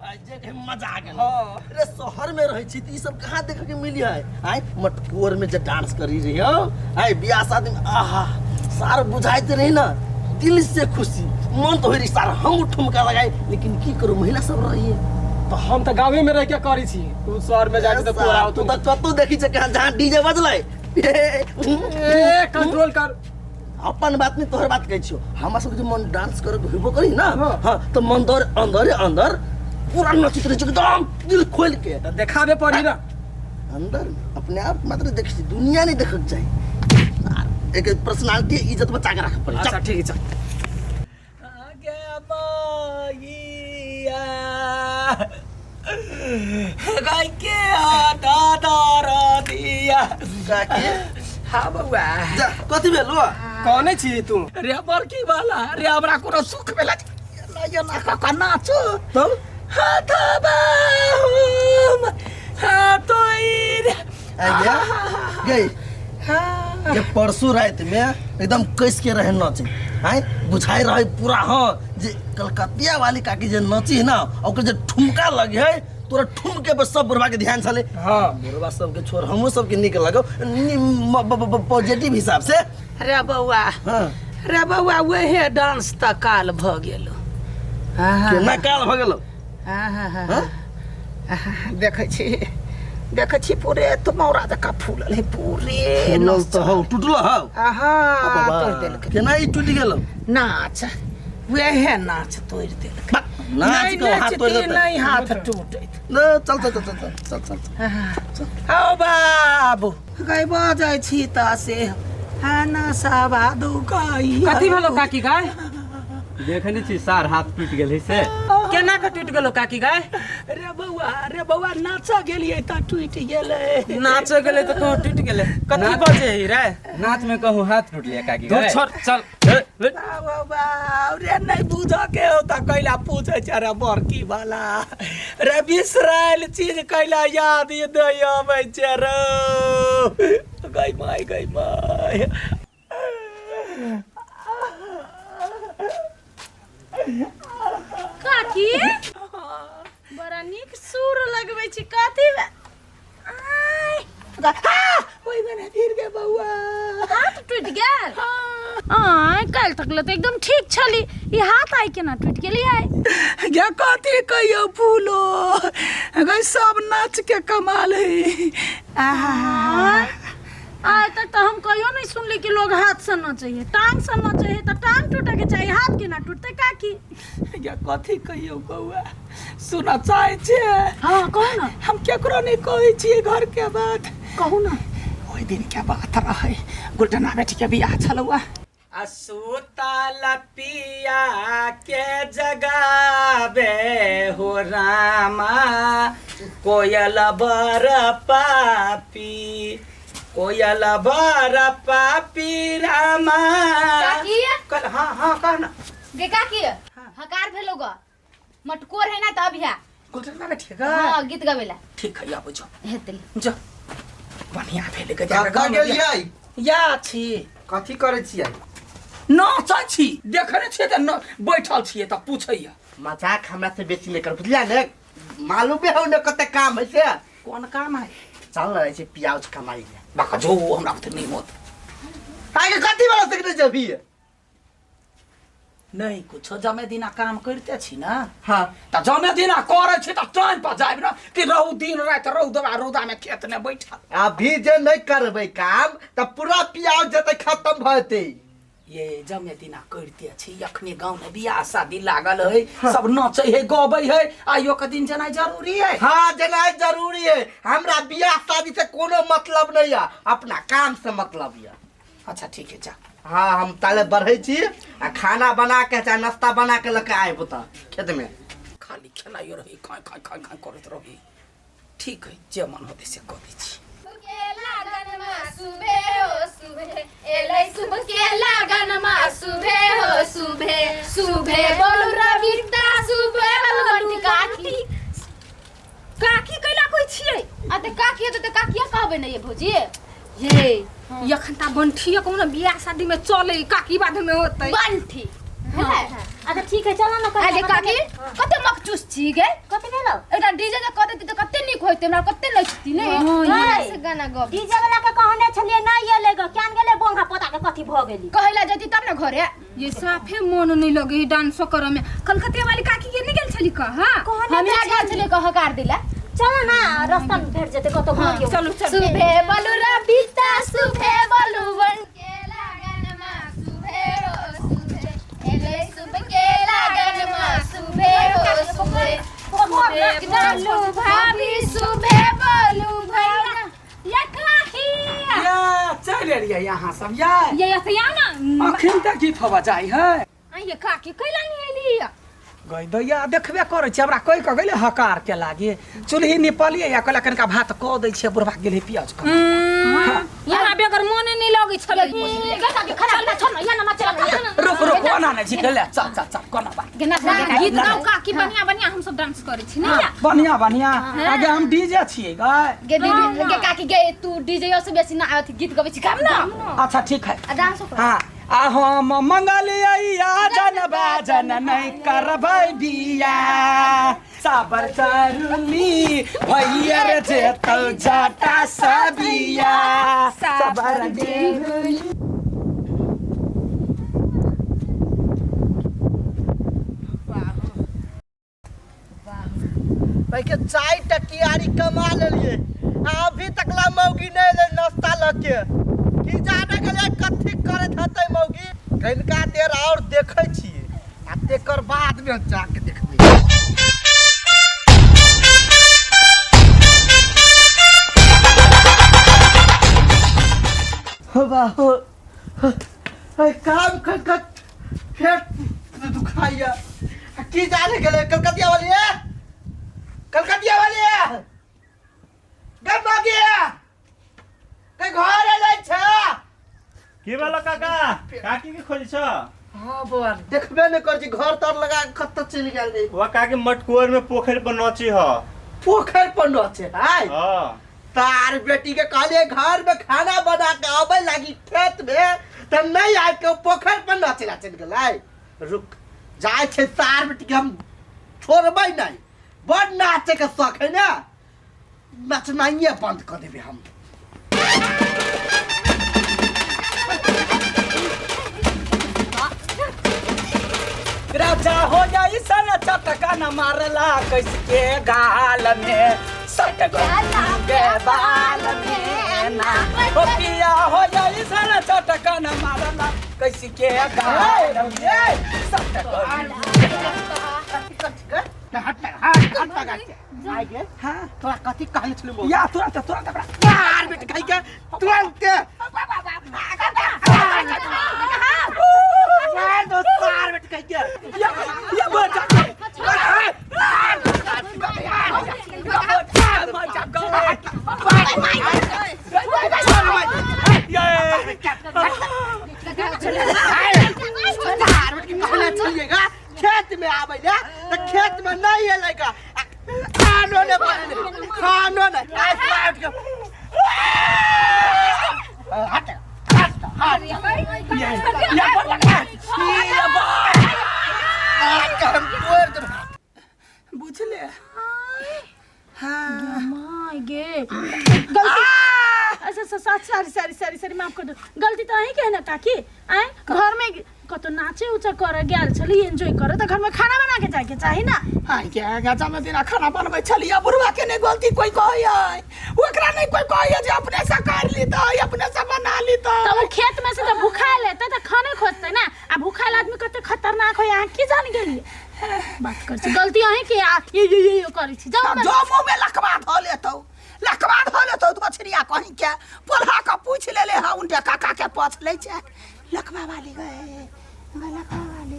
भाई जे के मजा आ गेल। हाँ। अरे शहर में रहै छी त ई सब कहाँ देखे के मिली है? आय मटकोर में जे डांस करी रही हो, आय बियाह शादी में, आहा सार बुझाइत रही ना दिल से खुशी मन तो होई रही सार हम ठुमका लगाई, लेकिन की करू महिला सब रही है। तो हम तऽ गाँवे में रह के करै छी, तू शहर में जाके तऽ तोरा तू तऽ कतौ देखी छै कहाँ जहाँ डीजे बजलै। ए कंट्रोल कर। अपन बात नहीं तोहर बात कहै छियो, हमरा सबके जे मन डांस करे के होइबो करी ना, हाँ तो मन दर अंदरे अंदर पूरा नचित रहै छै एकदम दिल खोल के। तऽ देखाबे पड़ी ना अंदर अपने आप मात्र देख छी, दुनिया नहीं देखक चाही। एक पर्सनालिटी इज्जत बचा के रखे पड़े। अच्छा ठीक है चल। काकी हाँ बउआ। जा कथी भेल हो? कौने छी तू? रे बड़की वाला रे, हमरा कोनो सुख भेला एना एना कऽ कऽ नाचो तब हाथ बाहुम हाथ रे। आ गया गई हाँ ये परसों रात में एकदम कस के रहे नचे, आय बुझाई रहे पूरा। हाँ जे कलकतिया वाली काकी जे नची है ना, ओकर जे ठुमका लगे है तोरा ठुमके पर सब बुढ़वा के ध्यान छले। हाँ बुढ़वा सबके छोड़ हमहूँ सबके नीक लगो पॉजिटिव हिसाब से। रे बउआ। हाँ रे बउआ, वहे डांस तऽ काल भऽ गेल। केना काल भऽ गेलो? हाँ? देखै छी देखै छी, पूरे तो मौरा जकाँ फूलल है पूरे। फूलल तऽ हौ, टूटलो हौ। आहा तोड़ि देलकै। केना ई टूटि गेलो? नाच वएह नाच तोड़ि देलकै। बा, नाच नहि के हाथ तोड़ि नचती देतै। नहि हाथ टूटैत। न, चल चल चल चल चल चल चल। हौ बाबू गै, बजै छी तऽ से हना सवा दुखै। कथी भेलो काकी गाय? देखै नहि छी सार हाथ टूटि गेल है से। केना के टूटि गेलो काकी गाय? रे बौआ, रे बौआ, नाचऽ गेलियै तऽ टूटि गेलै। नाचे गेलै तऽ कहूँ टूटि गेलै? कथी बजे है रे? नाच में कहूँ हाथ टूटले काकी धुर गाय। छोड़ चल। ए, ए, बाबा बाप रे, नहि बुझऽ के हो तऽ कैला पूछै छै रे बड़की वाला रे? बिसरायल चीज कैला याद दै अबै छै रे? गई माय, गई माय। काकी बड़ा नीक सुर लगबै छी, कथी में? आय, ओहि में फिर गे बौआ हाथ टूटि गेल? आय काल्हि तक ले तऽ एकदम ठीक छली, ई हाथ आइ केना टूटि गेली आइ? गे कथी कहियौ फूलो गई, सब नाच के कमाल है। आहा आइ तक तऽ हम कहियो नहि सुनली कि लोग हाथ से नचै है, टांग से नचै है तऽ टांग टूटे के चाही, हाथ केना टूटतै काकी? गे कथी कहियौ बौआ, सुनऽ चाहै छियै? हाँ कहू ना। हम केकरो नहि कहै छियै घर के बात। कहू ना। ओहि दिन के बात रहै, गुलटना बेटी के बियाह छलौआ। आ सुतल पिया के जगाबे हो रामा कोयल बर पापी, कोयल बर पापी रामा। काकी। कल हाँ हाँ कह ना गे काकी, हकार भेलो ग, मटकोर है ना त अभिया गुलटना बेटी के। हाँ गीत गवेला। ठीक है, आबो जो हेतै जो, बढ़िया भेल के कतऽ गेलियै? या छी। कथी करै छियै? नाचै छी, देखने छियै तऽ न बैठल छियै तऽ पूछैया। मजाक हमरा से बेसी नहि कर, बुझलियै ने? मालूमे हौ ने कते काम है से। कोन काम है? चल रहै छै प्याज कमाइ ले। बाका जो, हमरा बुते नहि होत। आगे कथी वाला सिखने छै अभी? नहीं कुछो, जमे दिना काम करिते छी ना। हाँ तऽ जमे दिना करै छी तऽ टाइम पर जायब ना कि रहू दिन राति रौदवा रौदा में खेत में बैठल। अभी जे नहि करबै काम तऽ पूरा प्याज जेतै खत्म भऽ जेतै। ये जमे दिना करिते छी, अखने गाँव में बियाह शादी लागल है, सब नचै है गबै है, आइयो के दिन जेनाइ जरूरी है। हाँ जेनाइ जरूरी है, हमरा बियाह शादी से कोनो मतलब नहीं है, अपना काम से मतलब है। अच्छा ठीक है जा। हाँ हम ताले बढ़ै छी आ खाना बना के चाहे नाश्ता बना के लऽ के आयब तऽ खेत में। खाली खेनाइयो रही खाय खाय खाय खाय करैत रही। ठीक है, जे मन होतै से कऽ दै छी। के लागन मा सुबे हो सुबे एलै, शुभ के लागन मा सुबे हो सुबे, सुबे बोलू रविता सुबे बोलू। काकी काकी कैला कोइ छियै? आ तऽ काकी हेतै तऽ काकिया कहबै ने ये भौजी। ये यखन ता बंठी कोनो बियाह शादी में चले काकी बाद में होतै बंठी है। अच्छा ठीक है, चलो ना। आगे काकी कते मकचूस छी गे? कथी भेल? होते हमरा कते नचती नै हां से गाना गब डीजे वाला के कहने छलिए नहीं एले ग क्यान गेले बोंगा पोता के कथी भ गेली कहैला जती तब न घरे ये साफे मन नहीं लगे है डांस करे में कलकतिया वाली काकी के नहीं गेल छली कह हां हमरा गेल छली कह हकार दिला चलो ना रास्ता में भेट जेते कतो घर के चलू चलू सुबह बोलू रबिता सुबह बोलू बन के लागन मा सुबह हो सुबह एले सुबह के लागन मा सुबह हो सुबह सुबह बोलू भाभी सुबह बोलू भैया या काकी या चल एलियै यहाँ सब या ये अथिया ना अखन तक गीत होबा जाइ है आ ये काकी कैला नहीं एली गई दैया देखबे करै छै हमरा कहि कऽ गेलै हकार के लागे चूल्ही निपलियै या कहला कनिका भात कऽ दै छियै बुढ़बा गेलै पियाज कऽ यहाँ बेगर मोने नहीं लगै छलै रुक रुक ओना नहि छी ले चल चल चल कोना बात गीत गाउ काकी बढ़िया बढ़िया हम सब डांस करै छी नहीं बढ़िया बढ़िया आगे हम डीजे छियै गए गे दीदी गे काकी गे तू डीजे से बेसी ना अथी गीत गबै छी गाम ना अच्छा ठीक है आ डांस कर हाँ आ हम मंगलिया जन बाजन नहीं करबै बिया साबर चरुली भैया रे जेतौ जाटा सबिया साबर देहुली भाई के चाय टकियारी कमा लेलिए आ अभी तक ला मौगी नहीं ले नाश्ता लके की जाने गेलै कथी करैत हतै मौगी कनिका देर और देखै छियै आ तेकर बाद में जाके देखबै। हो बाहो काम कर कर फेर दुखाइया की जाने गेलै कलकतिया वाली है कलकतिया वाली है गए मौगी के घर एलै छ। के भेल काका काकी के खोजै छ? हाँ बौआ देखबे नहीं कर छी घर तर लगा के कतऽ चलि गेल रे। वा काकी मटकुवर में पोखरि पर नची ह। पोखरि पर नचे हाय हाँ तार बेटी के कहलिए घर में खाना बना के आबै लागी खेत में त नहीं आबि के पोखरि पर नचे ला चलि गेलै। रुक जाइ छै तार बेटी के हम छोड़बै नहीं बड़ नाचे के शौक है ना नचनाइए बंद कर देबै हम। राजा हो जाई सन चटका न मारला कैसके गाल में सट के बाल में ना ओ पिया हो जाई सन चटका न मारला कैसके गाल में सट हाँ तोरा कथी कहने छलौ मौगी? या तुरंत तुरंत हमरा मार बेटी खाइ के तुरंत मार दो सार बेटी खाइ के या या बचा सार बेटी कहने छलिएगा खेत में आबै ले त खेत में नहीं एलैगा खानो नहीं बनेले खानो नहीं आइ मार के हट हट हट हम तोड़ देब बुझले my गे गलती अच्छा अच्छा सॉरी सॉरी सॉरी सॉरी माफ कर दो गलती तो अहीं के है ना काकी आए घर में कतो नाचे उचे करे गेल छली एंजॉय करे त घर में खाना बना के जाके चाही ना। हाय के गाजा में दिन खाना बनबै छलियै बुढ़वा के नहीं गलती कोई कहै ओकरा नहीं कोई कहै जे अपने से कर ली त अपने से बना ली त त उ खेत में से त भूखायल हेतै त खाने खोजतै ना आ भूखायल आदमी कते खतरनाक होय अहाँ की जान गेलियै बात कर छी गलती अहीं के आ ये ये ये करै छी जाउ जो मुंह में लकवा धऽ लेतौ लकवा धऽ लेतौ धोछरिया कहीं के पोल्हा के पूछ लेले हा उनके काका के पछ लै छै लकवा वाली गए लकवा वाली।